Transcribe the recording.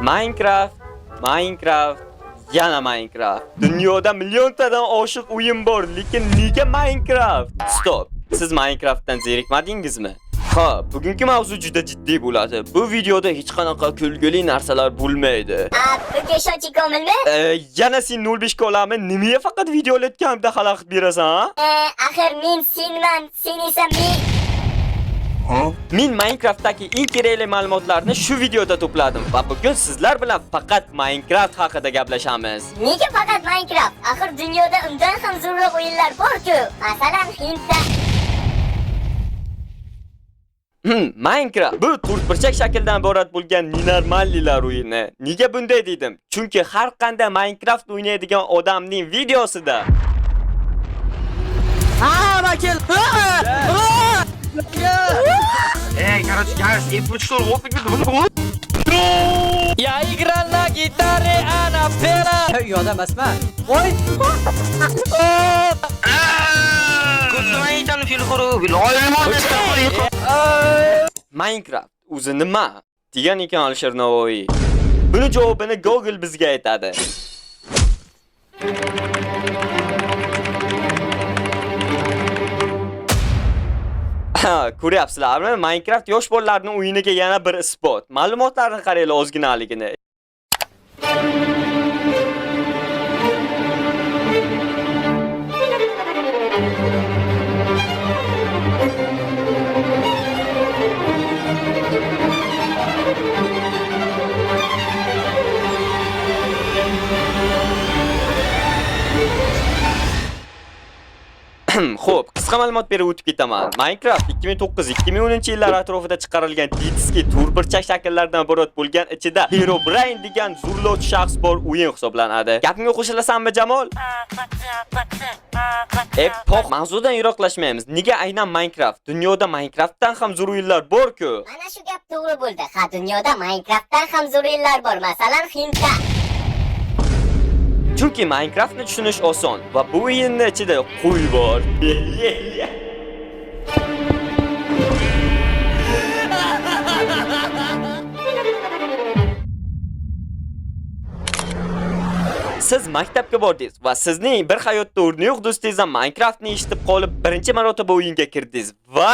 Minecraft, Minecraft, yana Minecraft. Dunyoda milliontadan oshiq o'yin bor, lekin nega Minecraft? Stop. Siz Minecraftdan zerikmadingizmi? Ha, bugungi mavzu juda jiddiy bo'ladi. Bu videoda hech qanaqa kulgili narsalar bo'lmaydi. Buga ishonching komilmi? Yana sen 05 ga olami? Nimaga faqat video olayotganimda xalaqit berasan, ha? Axir men senman, sen esa men. Men Minecraftdagi eng kerakli ma'lumotlarni shu videoda to'pladim va bugun sizlar bilan faqat Minecraft haqida gaplashamiz. Nega faqat Minecraft? Axir dunyoda undan ham zo'rroq o'yinlar bor-ku. Masalan, Hindda. Minecraft bu to'rtburchak shakldan iborat bo'lgan nenormallilar o'yini. Nega bunday dedim? Chunki har qanday Minecraft o'ynaydigan odamning videosida Ha, vakil. Эй, короче, guys, if Я играл на гитаре, она пела. Yo'q, emasman. Voy. Minecraft o'zi nima degan ekan Alisher Navoiy. Buni javobini Google bizga aytadi. Ha, ko'ryapsizlarmi? Minecraft yosh bolalarning o'yiniga yana bir isbot. Ma'lumotlarni qaranglar ozginaligini. Xo'p, qisqa ma'lumot berib o'tib ketaman. Minecraft 2009-2010 yillar atrofida chiqarilgan ditski to'rtburchak shakllardan iborat bo'lgan ichida Herobrine degan zo'rlovchi shaxs bor o'yin hisoblanadi. Gapimga qo'shilasanmi, Jamol? Pox, mavzudan yiroqlashmaymiz. Nega aynan Minecraft? Dunyoda Minecraftdan ham zo'r o'yinlar bor-ku. Mana shu gap to'g'ri bo'ldi. Ha, dunyoda Minecraftdan ham zo'r o'yinlar bor. Masalan, Hindda. Chunki Minecraftni tushunish oson va bu o'yinning ichida qo'y bor. Siz maktabga bordingiz va sizning bir hayotda o'rni yo'q do'stingizdan Minecraftni eshitib qolib, birinchi marotaba o'yinga kirdingiz va